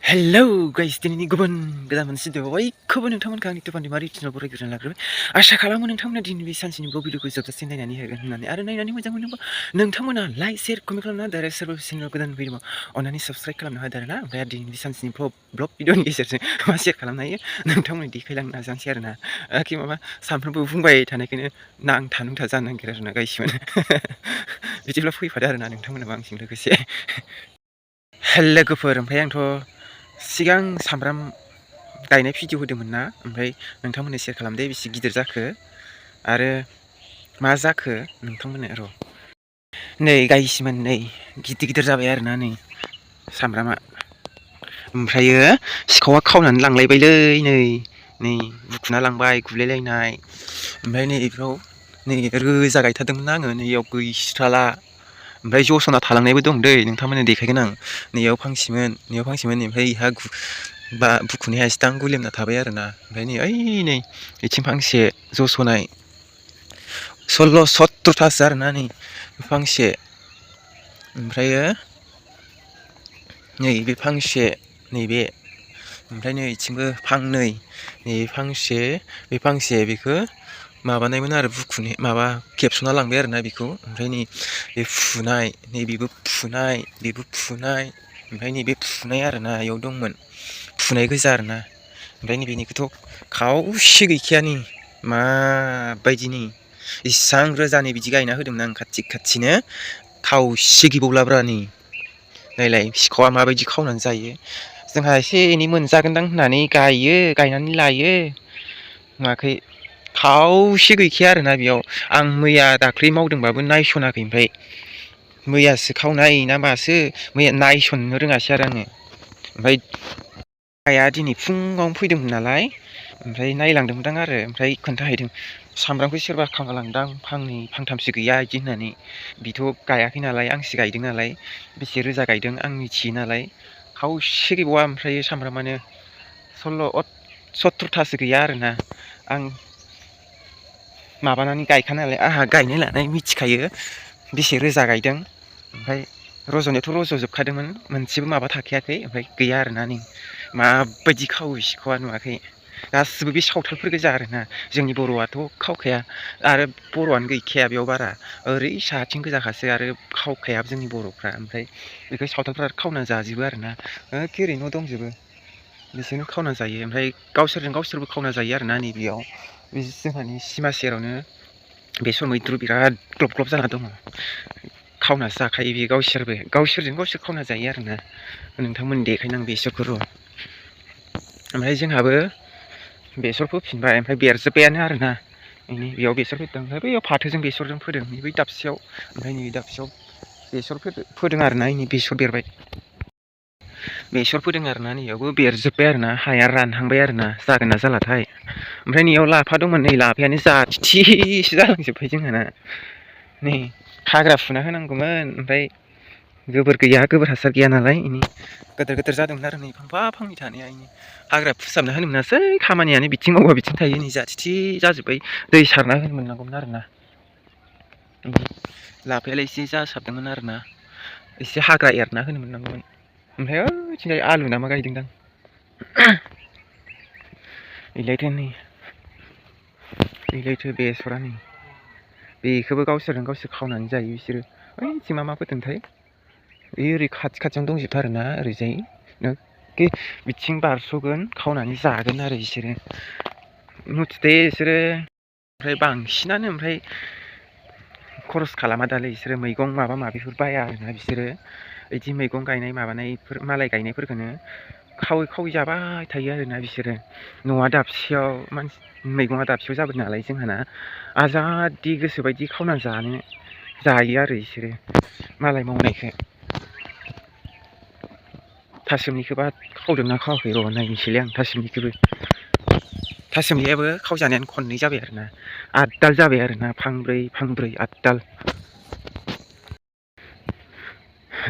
Hello guys, दिनैनि गुबुन गोदान मोनसे भिडिअ बयखौबो नोंथांमोनखौ आंनि टुबानि मारि चेनेल बरायग्रोना लाग्रोबाय। आसा खालामो नोंथांमोना दिनै बे सानसेनि भिडिअखौ जोबजासिम नायनानै होगोन होननानै आरो नायनानै मोजां मोनोबा नोंथांमोना लाइक शेयार कमेन्ट खालामना होदो आरो सोरबा चेनेलाव गोदान फैदोंबा अननानै साबस्क्राइब खालामना होदो आरोना। ओमफ्राय दिनैनि सानसेनि ब्लग भिडिअनि गेजेरजों मा शेयार खालामनो हायो नोंथांमोननि देखायलांनो नाजानोसै आरोना। कि माबा सानफ्रोमबो बुंबाय थानायखायनो नांथा नुंथा जानो नागिरो आरोना गाइसमोन। बिदिब्ला फैफादो आरोना नोंथांमोनाबो आंजों लोगोसे। लोगोफोर ओमफ्राय आंथ' सिगां सामब्राम गायनाय भिडिअ होदोंमोन ना, ओमफ्राय नोंथांमोननो शेयार खालामदो बेसे गिदिर जाखो आरो मा जाखो नोंथांमोननो र' नै गायसिमोन नै गिदिर गिदिर जाबाय आरोना नै सामब्रामा। ओमफ्रायो सिखावा खावनानै लांलायबायलै नै बुखुना लांबाय गुलायलायनाय। ओमफ्राय नै बेफोराव नै रोजा गायथारदोंमोन आङो नैयाव गैस्राला। ओमफ्राय जसना थालांनायबो दं दै नोंथांमोननो देखायगोन आं। नैयाव फांसेमोन ओमफ्राय इहा बुखुनो हायासै दां गुलेमना थाबाय आरोना। ओमफ्राय नै बिथिं फांसे जसनाय 16-17थासो आरोना नै फांसे। ओमफ्रायो नै बे फांसे नैबे, ओमफ्राय नै बिथिंबो फांनै, नै फांसे बे फांसे बेखौ माबानायमोन आरो बुखुनो माबा खेबस'ना लांबाय आरोना बेखौ। ओमफ्राय नै बे फुनाय नैबेबो फुनाय बेबो फुनाय, ओमफ्राय नैबे फुनाय आरोना इयाव दंमोन फुनाय गोजा आरोना। ओमफ्राय नैबेनिखौथ' खावसे गैखायानो माबायदिनि इसां रोजानि बिदि गायना होदोंमोन आं खाथि खाथिनो खावसे गैबावलाब्रा नै। नायलाय सिखावा माबायदि खावनानै जायो। जोंहा एसे एनै मोनजागोनदां होननानै गायनानै लायो नुवाखै खावसे गैखाया आरोना बेयाव। आं मैया दाख्लै मावदोंबाबो नायस'नाखै, ओमफ्राय मैयासो खावनाय ना मासो मैया नायसननो रोङासै आरो आङो। ओमफ्राय आइया दिनै फुङावनो फैदोंमोन नालाय, ओमफ्राय नायलांदोंमोनदां आरो ओमफ्राय खोन्थाहैदों सामब्रामखौ सोरबा खावना लांदां फांनै फांथामसो गैया बिदि होननानै। बिथ' गायाखै नालाय आंसो गायदों नालाय, बेसे रोजा गायदों आं मिथियो नालाय। खावसे गैबावा ओमफ्राय सामब्रामानो 16-17थासो गैया आरोना। आं माबानानै गायखानाय नालाय आंहा गायनाय लानाय मिथिखायो बेसे रोजा गायदों। ओमफ्राय रज'नायाथ' रज'जोबखादोंमोन, मोनसेबो माबा थाखायाखै। ओमफ्राय गैया आरोना नै माबायदि खावो सिखावा नुवाखै। गासिबो बे सावथालफोर गोजा आरोना, जोंनि बर'आथ' खावखाया आरो बर'आनो गैखाया बेयाव बारा। ओरै साहाथिं गोजाखासो आरो खावखाया जोंनि बर'फ्रा। ओमफ्राय बेखौ सावथालफ्रा खावना जाजोबो आरोना। एखे ओरैनो दंजोबो बिसोरनो खावना जायो। ओमफ्राय गावसोरजों गावसोरबो खावना जायो आरोना। नैबेयाव बे जोंहानि सिमा सेरावनो बेसर मैद्रु बिराद ग्लब ग्लब जाना दङ। खावनासो जाखायो बे गावसोरजों गावसोर खावना जायो आरोना। नोंथांमोन देखायनो आं बेसरखौ र'। ओमफ्राय जोंहाबो बेसर फोफिनबाय, ओमफ्राय बेरजोब्बायानो आरोना। बेयाव बेसर फोदों, ओमफ्राय बैयाव फाथोजों बेसरजों फोदों बै दाबसेयाव। ओमफ्राय नै दाबसेयाव बेसर फोदों आरोना। बेसर बेरबाय, बेसर फोदों आरोना। नैयावबो बेरजोब्बाय आरोना, हाया रानहांबाय आरोना जागोन ना जालाथाय। ओमफ्राय नैयाव लाफा दंमोन, नै लाफायानो जाथिथि जालांजोब्बाय जोंहाना। नै हाग्रा फुना होनांगौमोन, ओमफ्राय गोबोर गैया, गोबोर हासार गैया नालाय। गोदोर गोदोर जादोंमोन आरो नै फांफा फांनै थानाया। हाग्रा फोसाबना होनो मोनासै, खामानियानो बिथिं मावबा बिथिं थायो। नै जाथिथि जाजोब्बाय, दै सारना होनो मोननांगौमोन आरोना। लाफायालाय एसे जासाबदोंमोन आरोना, एसे हाग्रा एरना होनो मोननांगौमोन। ओमफ्राय ओइथिंजाय आलु ना मा गायदोंदां इलायथो बेसरा नै बेखौबो गावसोरजों गावसोर खावनानै जायो बिसोरो। ओइथिं मा फोदोंथाय ओरै खाथि खाथियावनो दंजोबथारो आरोना। ओरैजाय बिथिं बारस'गोन खावनानै जागोन आरो बिसोरो मुथुथे बिसोरो। ओमफ्राय बांसिनानो ओमफ्राय खरस खालामा दालै बिसोरो, मैगं माबा माबिफोर बाया आरोना बिसोरो। बिदि मैगं गायनाय माबानायफोर मालाय गायनायफोरखौनो खावै खावै जाबाय थायो आरोना बिसोरो। न'आ दाबसेयाव मैगङा दाबसेयाव जाबाय नालाय जोंहाना, आजादि गोसोबायदि खावना जायो आरो बिसोरो मालाय मावनायखौ। थासुमलिखौबा खावदोंना खावाखै र' नायनोसैलै आं थासुमलिखौबो। थासुमलियाबो खावजानायानो खननै जाबाय आरोना, 8 दाल जाबाय आरोना, फांब्रै 8 दाल।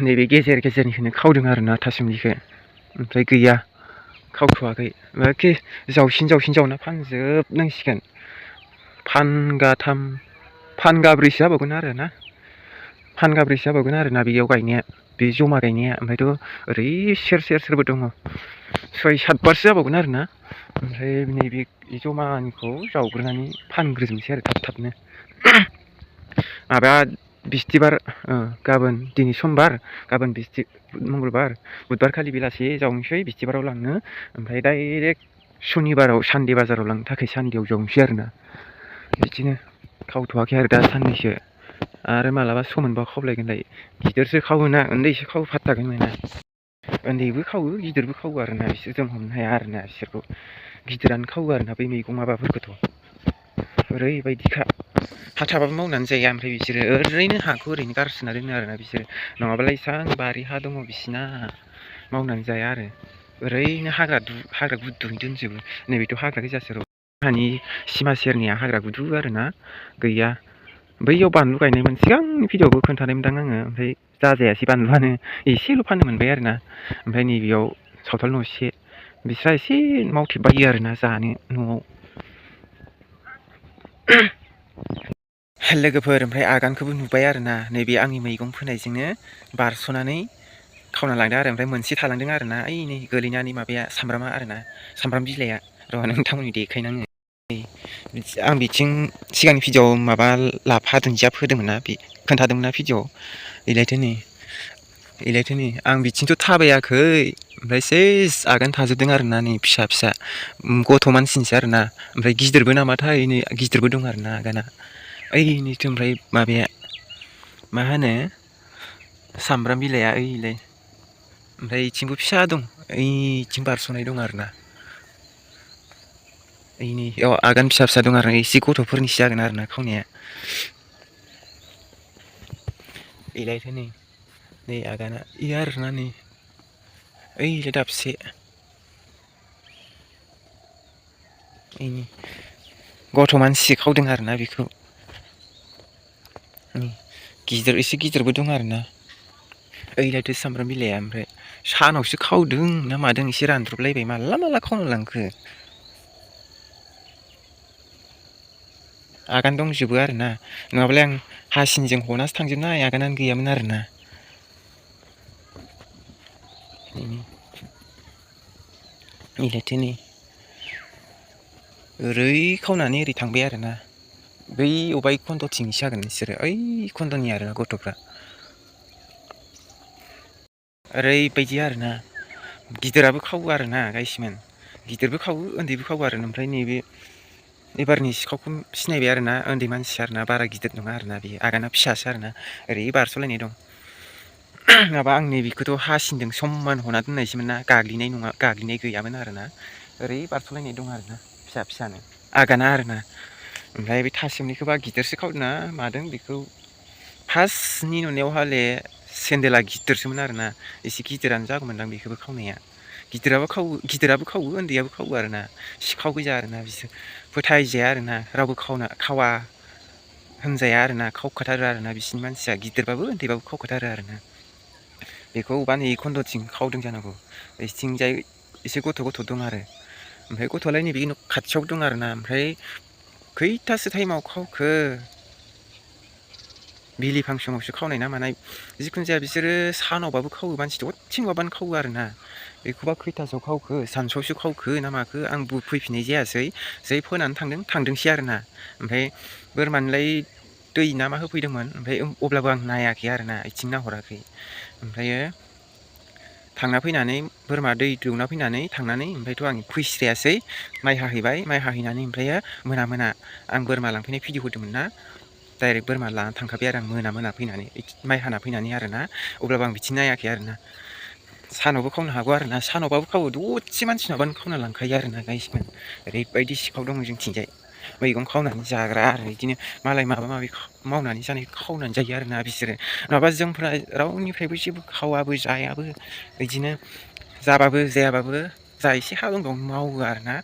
नैबे गेजेर गेजेरनिखौनो खावदों आरोना थासुमलिखौ, ओमफ्राय गैया खावथ'वाखै। एखे जावसिन जावना फानजोबनांसिगोन। फानगाब्रैसो जाबावगोन आरोना, बेयाव गायनाया। बे जमा गायनाया ओमफ्रायथ' ओरै सेरबो दङ 6-7 बारसो जाबावगोन आरोना ओमफ्राय नैबे जमानिखौ जावग्रोनानै फानग्रोजोबनोसै आरो थाबनो माबा बिस्थिबार गाबोन दिनै समबार गाबोन मंगलबार बुधबारखालि बेलासि जावनोसै बिस्थिबाराव लांनो ओमफ्राय डाइरेक्ट सुनिबाराव सानदे बाजाराव लांनो थाखाय सानदेआव जावनोसै आरोना बिदिनो खावथ'वाखै आरो दा साननैसो आरो मालाबा सम मोनबा खावलायगोनलाय गिदिरसो खावोना उन्दैसो खावो फात्ताखौनो मोना उन्दैबो खावो गिदिरबो खावो आरोना बिसोर जों हमनो हाया आरोना बिसोरखौ गिदिरानो खावो आरोना बै मैगं माबाफोरखौथ' ओरैबायदिखा हा थाबाबो मावनानै जाया ओमफ्राय बिसोरो ओरैनो हाखौ ओरैनो गारसोना दोनो आरोना बिसोरो नङाबालाय एसां बारि हा दङ बिसिना मावनानै जाया आरो ओरैनो हाग्रा गुदुयैनो दोनजोबो नैबेथ' हाग्रा गोजासो हानि सिमा सेरनिया हाग्रा गुदु आरोना गैया बैयाव बानलु गायनायमोन सिगांनि भिडिअ'आवबो खोन्थानाय मोनदां आङो ओमफ्राय जाजायासै बानलुआनो एसेल' फाननो मोनबाय आरोना ओमफ्राय नैबेयाव सावथाल न'से बिस्रा एसे मावथेबबायो आरोना जानो न'आव लोगोफोर ओमफ्राय आगानखौबो नुबाय आरोना नैबे आंनि मैगं फोनायजोंनो बारस'नानै खावना लांदों आरो ओमफ्राय मोनसे थालांदों आरोना ओइ नै गोलैनानै माबाया सामब्रामा आरोना सामब्राम बिलाइया र' नोंथांमोननि देखायनो आं बिथिं सिगांनि भिडिअ'आव माबा लाफा दुन्दिया फोदोंमोन ना बे खोन्थादोंमोन ना भिडिअ'आव इलायथो नै आं बिथिंथ' थाबायाखै ओमफ्राय सेस आगान थाजोबदों आरोना नै फिसा फिसा गथ' मानसिनिसो आरोना ओमफ्राय गिदिरबो नामाथाय नै गिदिरबो दं आरोना आगाना ओइनिथो ओमफ्राय माबाया मा होनो सामब्राम बिलाइया ओइलाय ओमफ्राय इथिंबो फिसा दं ओइथिं बारस'नाय दं आरोना ओइनियाव आगान फिसा फिसा दं आरो एसे गथ'फोरनिसो जागोन आरोना खावनाया इलायथो नै आगाना इ आरोना नै ओइलाय दाबसे ओइनि गथ' मानसि खावदों आरोना बेखौ एसे गिदिरबो दं आरोना ओइलायथो सामब्राम बिलाइया ओमफ्राय सानावसो खावदों ना मादों एसे रानद्रबलायबाय माला खावना लांखो आगान दंजोबो आरोना नङाबालाय आं हासिनिजों हनासो थांजोबनाय आगानानो गैयामोन आरोना इलायथो नै ओरै खावनानै ओरै थांबाय आरोना बै अबाय खन्द'थिंसो जागोन बिसोरो ओइ खन्द'नि आरोना गथ'फ्रा ओरैबायदि आरोना गिदिराबो खावो आरोना गाइसमोन गिदिरबो खावो उन्दैबो खावो आरो ओमफ्राय नैबे एबारनि सिखावखौ सिनायबाय आरोना उन्दै मानसि आरोना बारा गिदिर नङा आरोना बे आगाना फिसासो आरोना ओरै बारस'लायनाय दं माबा आं नैबेखौथ' हासिनजों समान हना दोननायसोमोन ना गाग्लिनाय गैयामोन आरोना ओरै बारस'लायनाय दं आरोना फिसा फिसानो आगाना आरोना ओमफ्राय बे थासिमलिखौबा गिदिरसो खावदोंना मादों बेखौ फार्स्टनि नुनायाव हले सेन्देला गिदिरसोमोन आरोना एसे गिदिरानो जागौमोनदां बेखौबो खावनाया गिदिराबो खावो उन्दैयाबो खावो आरोना सिखाव गोजा आरोना बिसोर फोथायजाया आरोना रावबो खावा होनजाया आरोना खावखाथारो आरोना बिसिनि मानसिया गिदिरबाबो उन्दैबाबो खावखाथारो आरोना बेखौ अबेबा नै खन्द'थिं खावदों जानांगौ बिथिंजाय एसे गथ' दं आरो ओमफ्राय गथ'आलाय नैबे खाथियाव दं आरोना ओमफ्राय खैथासो टाइमाव खावखो बिलिफां समावसो खावनाय ना मानाय जिखुनु जाया बिसोरो सानावबाबो खावो मानसि दसेथिं माबानो खावो आरोना बेखौबा खैथासोआव खावखो सानसुआवसो खावखो ना माखो आंबो फैफिननाय जायासै जै फोनानै थांदोंसै आरोना ओमफ्राय बोरमानोलाय दै ना मा होफैदोंमोन ओमफ्राय अब्लाबो आं नायाखै आरोना इथिं नाहराखै ओमफ्रायो थांना फैनानै बोरमा दै दौना फैनानै थांनानै ओमफ्रायथ' आं फैस्रायासै माइ हाहैबाय माइ हाहैनानै ओमफ्रायो मोना आं बोरमा लांफैनाय भिडिअ होदोंमोन ना डाइरेक्ट बोरमा लाना थांखाबाय आरो आं मोना फैनानै माइ हाना फैनानै आरोना अब्लाबो आं बिथिं नायाखै आरोना सानावबो खावनो हागौ आरोना सानावबाबो खावो दसे मानसि नुबानो खावना लांखायो आरोना गाइसमोन ओरैबायदि सिखाव दङ जोंथिंजाय मैगं खावनानै जाग्रा आरो बिदिनो मालाय माबा माबि मावनानै जानाय खावनानै जायो आरोना बिसोरो नङाबा जोंफोरा रावनिफ्रायबो जेबो खावाबो जायाबो बिदिनो जाबाबो जायाबाबो जा एसे हा दं बेयावनो मावो आरोना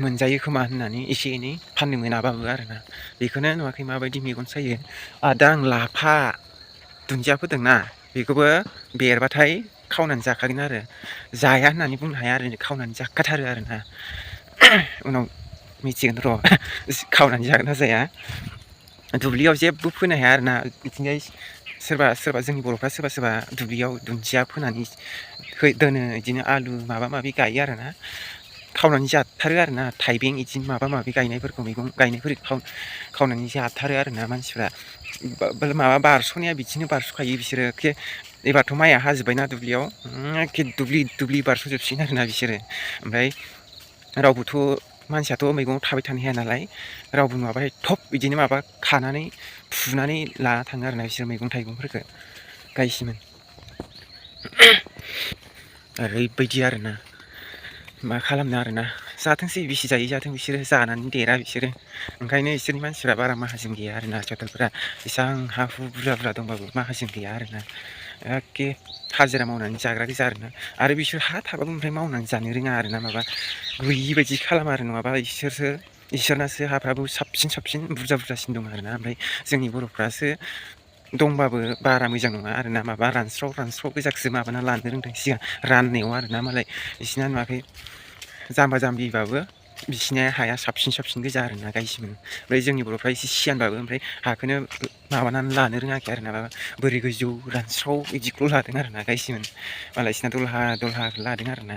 मोनजायो खोमा होननानै एसे एनै फाननो मोनाबाबो आरोना बेखौनो नुवाखै माबायदि मेगन सायो दा आं लाफा दुन्दिया फोदोंना बेखौबो बेरबाथाय खावनानै जाखागोन आरो जाया होननानै बुंनो हाया आरो खावनानै जाखाथारो आरोना उनाव मिथिगोन र' खावनानै जागोन ना जाया दुब्लियाव जेबो फोनो हाया आरोना बिथिंजाय सोरबा सोरबा जोंनि बर'फ्रा सोरबा सोरबा दुब्लियाव दुन्दिया फोनानै दोनो बिदिनो आलु माबा माबि गायो आरोना खावनानै जाथारो आरोना थाइबें बिदिनो माबा माबि गायनायफोरखौ मैगं गायनायफोरखौ खावनानै जाथारो आरोना मानसिफ्रा माबा बारस'नाया बिदिनो बारस'खायो बिसोरो एबारथ' माइया हाजोब्बायना दुब्लियाव एखे दुब्लि बारस'जोबसिगोन आरोना बिसोरो ओमफ्राय रावबोथ' मानसियाथ' मैगं थाबाय थानो हाया नालाय रावबो नुवाबाथाय थब बिदिनो माबा खानानै फुनानै लाना थाङो आरोना बिसोर मैगं थाइगंफोरखौ गायसिगोन ओरैबायदि आरोना मा खालामनो आरोना जाथोंसै बिसि जायै जाथों बिसोरो जानानै देरा बिसोरो ओंखायनो बिसोरनि मानसिफ्रा बारा माहाजोन गैया आरोना सावथालफोरा एसां हा हु बुरजा बुरजा दंबाबो माहाजोन गैया आरोना एखे हाजिरा मावनानै जाग्रा गोजा आरोना आरो बिसोर हा थाबाबो ओमफ्राय मावनानै जानो रोङा आरोना माबा गैयि बायदि खालामो आरो नङाबा इसोरनासो हाफ्राबो साबसिन साबसिन बुरजा बुरजासिन दं आरोना ओमफ्राय जोंनि बर'फ्रासो दंबाबो बारा मोजां नङा आरोना माबा रानस्राव रानस्राव गोजाखौसो माबाना लानो रोंदों सिगां राननायाव आरोना मालाय बिसिना नुवाखै जाम्बा जाम्बिबाबो बिसिनिया हाया साबसिन साबसिन गोजा आरोना गायसिमोन ओमफ्राय जोंनि बर'फ्रा एसे सियानबाबो ओमफ्राय हाखौनो माबानानै लानो रोङाखै आरोना माबा बोरै गोजौ रानस्राव बिदिखौल' लादों आरोना गायसिमोन मालाय बिसिना दलहा दलहा लादों आरोना